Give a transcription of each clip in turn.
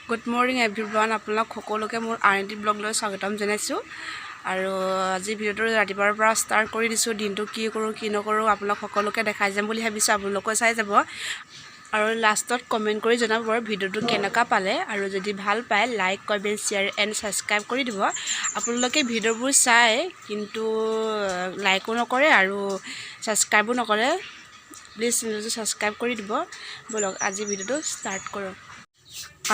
Good morning everyone, আপোনালোক সকলোকে মোৰ আৰ এন টি ব্লগলৈ স্বাগতম জনাইছোঁ। আৰু আজি ভিডিঅ'টো ৰাতিপুৱাৰ পৰা ষ্টাৰ্ট কৰি দিছোঁ। দিনটো কি কৰোঁ কি নকৰোঁ আপোনালোক সকলোকে দেখাই যাম বুলি ভাবিছোঁ। আপোনালোকেও চাই যাব আৰু লাষ্টত কমেণ্ট কৰি জনাব বাৰু ভিডিঅ'টো কেনেকুৱা পালে। আৰু যদি ভাল পায়, like, comment, share and subscribe কৰি দিব। আপোনালোকে ভিডিঅ'বোৰ চাই কিন্তু লাইকো নকৰে আৰু ছাবস্ক্ৰাইবো নকৰে। প্লিজ চেনেলটো ছাবস্ক্ৰাইব কৰি দিব। ব'লক, আজি ভিডিঅ'টো ষ্টাৰ্ট কৰোঁ।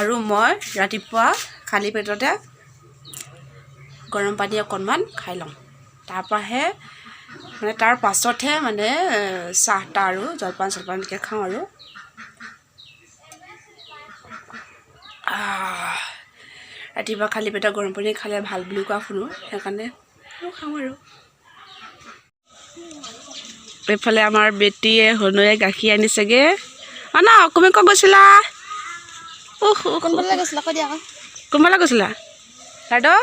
আৰু মই ৰাতিপুৱা খালী পেটতে গৰম পানী অকণমান খাই লওঁ, তাৰপৰাহে মানে তাৰ পাছতহে মানে চাহ তাহ আৰু জলপান চলপানকৈ খাওঁ। আৰু ৰাতিপুৱা খালী পেটত গৰম পানী খালে ভাল বুলি কোৱা শুনো, সেইকাৰণে খাওঁ। আৰু এইফালে আমাৰ বেটীয়ে হনুৱে গাখীৰ আনিছেগৈ। অ ন, তুমি ক'ত গৈছিলা? কোনফালে গৈছিলা কৈ দিয়া আকৌ। কোনফালে গৈছিলা লাডো?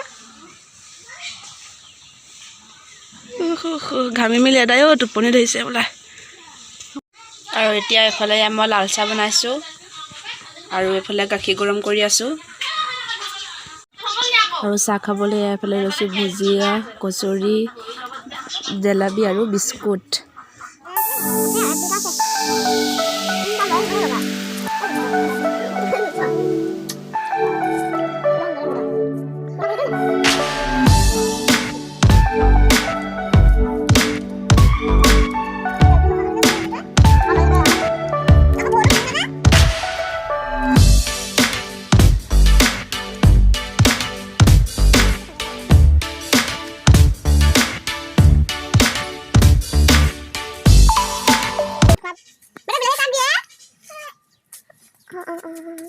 ঘামি মেলি এদাই অ', টোপনি ধৰিছে বোলে। আৰু এতিয়া এইফালে মই লাল চাহ বনাইছোঁ আৰু এইফালে গাখীৰ গৰম কৰি আছোঁ। আৰু চাহ খাবলৈ এইফালে লৈছোঁ ভুজিয়া, কচৰি, জেলেপি আৰু বিস্কুট।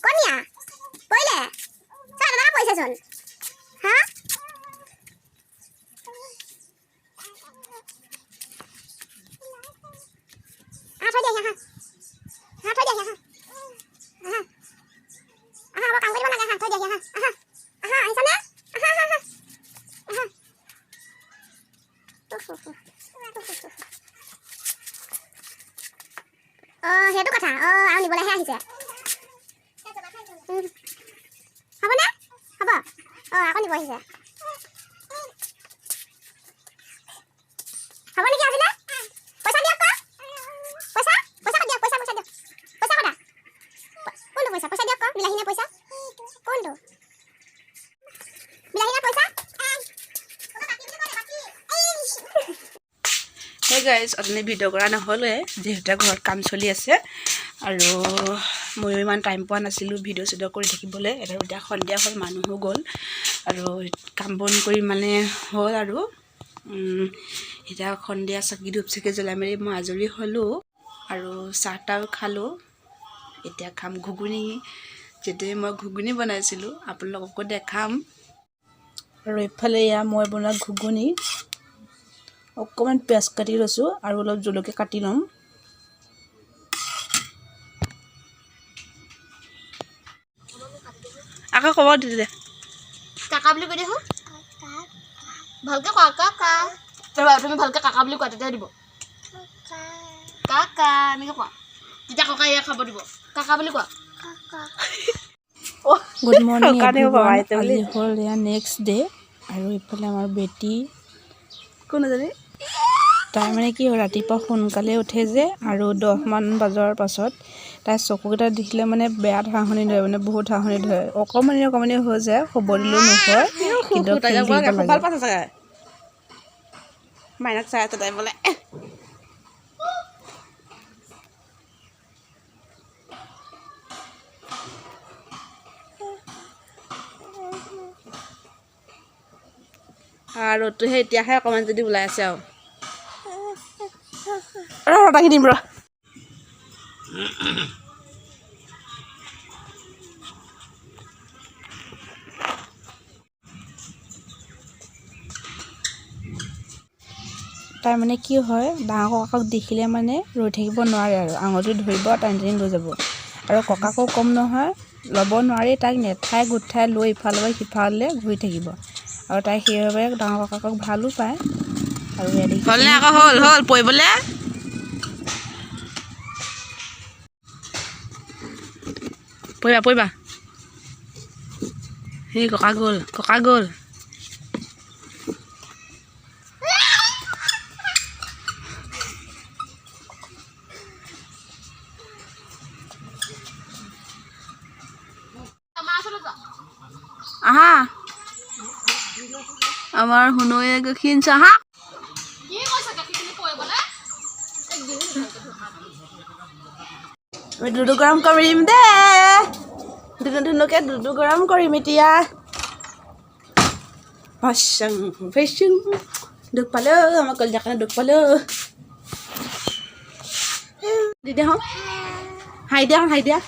কনিয়া পৰিলে, চাই টকা পৰিছেচোন। হা, আহা, থৈ দিয়া, আহা আহা, থৈ দিয়া, আহা আহা আহা। হ'ব, কাম কৰিব নালাগে। আহা, থৈ দিয়া, আহা আহা আহা। আহিছানে? আহা আহা আহা আহা। অঁ, সেইটো কথা। অঁ, আৰু নিবলৈহে আহিছে। হ'বনে? হ'ব। অঁ, আকৌ নিব আহিছে। হ'ব নেকি আজিলে? পইচা দিয়ক ক। পইচা, পইচা দিয়ক, পইচা, পইচা দিয়ক। পইচা ক'তা? কোনটো পইচা? পইচা দিয়ক ক। বিলাহী নে পইচা? কোনটো বিলাহী নে পইচা? সেই গাইজ, অথনি ভিডিঅ' কৰা নহ'লে, যিহেতু ঘৰত কাম চলি আছে আৰু ময়ো ইমান টাইম পোৱা নাছিলোঁ ভিডিঅ' চিডিঅ' কৰি থাকিবলৈ। আৰু এতিয়া সন্ধিয়া হ'ল, মানুহো গ'ল আৰু কাম বন কৰি মানে হ'ল। আৰু এতিয়া সন্ধিয়া চাকি ধূপ চাকি জ্বলাই মেলি মই আজৰি হ'লোঁ আৰু চাহ তাহ খালোঁ। এতিয়া খাম ঘুগুনি। যেতিয়া মই ঘুগুনি বনাইছিলোঁ, আপোনালোককো দেখাম। আৰু এইফালে এয়া মই বনোৱা ঘুগুনি। অকণমান পিঁয়াজ কাটি লৈছোঁ আৰু অলপ জলকীয়া কাটি ল'ম। আকৌ ক'ব দিলে। কাকা বুলি কৈ দিয়াচোন ভালকে। কোৱা কাকা। ৰ'বা, তুমি ভালকে কাকা বুলি কোৱা, তেতিয়া দিব। কাকা এনেকে কোৱা, তেতিয়া ককাই ইয়াক খাব দিব। কাকা বুলি কোৱা। গুড মৰ্ণিং শুকানে হ'ব এভৰিৱান। বাই বুলি। আজি হ'ল এয়া নেক্সট ডে আৰু ইফালে আমাৰ বেটী। কোন এজনী? তাই মানে কি হয়, ৰাতিপুৱা সোনকালে উঠে যে, আৰু 10মান বজাৰ পাছত তাই চকুকেইটা দেখিলে মানে বেয়া হাঁহনি ধৰে, মানে বহুত হাঁহনি ধৰে। অকণমানি অকণমানি হৈ যায়, শুব দিলেও নুশুৱে, কিন্তু খেলি থাকিব ভাল লাগে। পাইছে চাগে, মাইনাক চাই আছে তাই বোলে। আৰু ৰ'দটোহে এতিয়াহে অকণমান যদি ওলাই আছে। আৰু ৰ, দাঙি দিম ৰ। তাই মানে কি হয়, ডাঙৰ ককাকক দেখিলে মানে ৰৈ থাকিব নোৱাৰে আৰু আঙুলিটো ধৰিব, টানি টানি লৈ যাব। আৰু ককাকো কম নহয়, ল'ব নোৱাৰি তাইক, নেঠাই গোঠাই লৈ ইফালৰ পৰা সিফালে ঘূৰি থাকিব। আৰু তাই সেইবাবে ডাঙৰ ককাকক ভালো পায়। আৰু এয়া হ'লনে? দেখিছেনে? আকৌ হ'ল হ'ল পৰিবলৈ। পৰিবা, পৰিবা। সেই ককা গ'ল, ককা গ'ল। আহা, আমাৰ শুনৈয়ে গাখীৰ আনিছে। আহা, আমি দুধ গৰম কৰিম দেই। ধুনু ধুনুকে দুধ গৰম কৰিম এতিয়া। ভসং ভসং, দুখ পালো, আমাৰ কলিজাখনে দুখ পালো। দি দিয়া, হাই দিয়া, হাই দিয়া।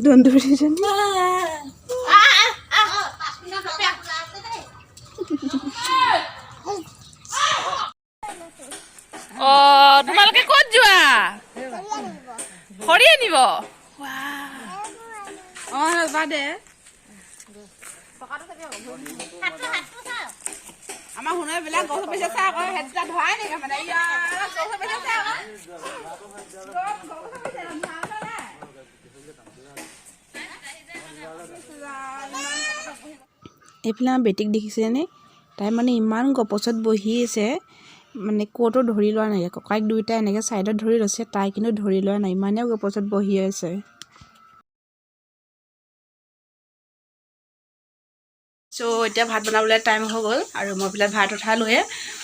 দন্দুৰীজনী। অ, তোমালোকে ক'ত যোৱা? খৰি আনিব? অ, বাদে আমাৰ শুনাই বিলাক গছ পাইছে চাই আকৌ হেডটা ধৰাই নেকি মানে গছ পাইছে চাই আকৌ। এইফালে আমাৰ বেটিক দেখিছেনে? তাই মানে ইমান গপচত বহি আছে, মানে ক'তো ধৰি লোৱা নাই। ককায়েক দুয়োটাই এনেকৈ ছাইডত ধৰি লৈছে, তাই কিন্তু ধৰি লোৱা নাই, ইমানেই গপচত বহি আছে। চ' এতিয়া ভাত বনাবলৈ টাইম হৈ গ'ল আৰু মই পেলাই ভাত উঠালোৱে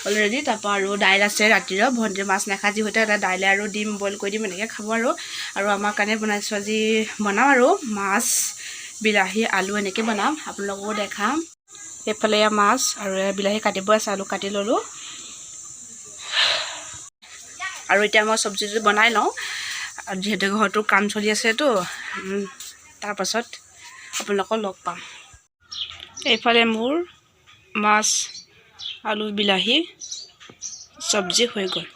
অলৰেডি। তাৰপৰা আৰু দাইল আছে ৰাতিৰ, ভণ্টিৰ মাছ নাখায় যিহেতু, এটা দাইলে আৰু ডিম বইল কৰি দিম, এনেকৈ খাব আৰু। আৰু আমাৰ কাৰণে বনাইছোঁ আজি, বনাম আৰু মাছ, বিলাহী, আলু এনেকৈ বনাম, আপোনালোককো দেখাম। এইফালে এয়া মাছ আৰু এয়া বিলাহী কাটিব আছে, আলু কাটি ল'লোঁ। আৰু এতিয়া মই চব্জিটো বনাই লওঁ, আৰু যিহেতু ঘৰটো কাম চলি আছেতো। তাৰপাছত আপোনালোকক লগ পাম। এইফালে মোৰ মাছ, আলু, বিলাহী চব্জি হৈ গ'ল।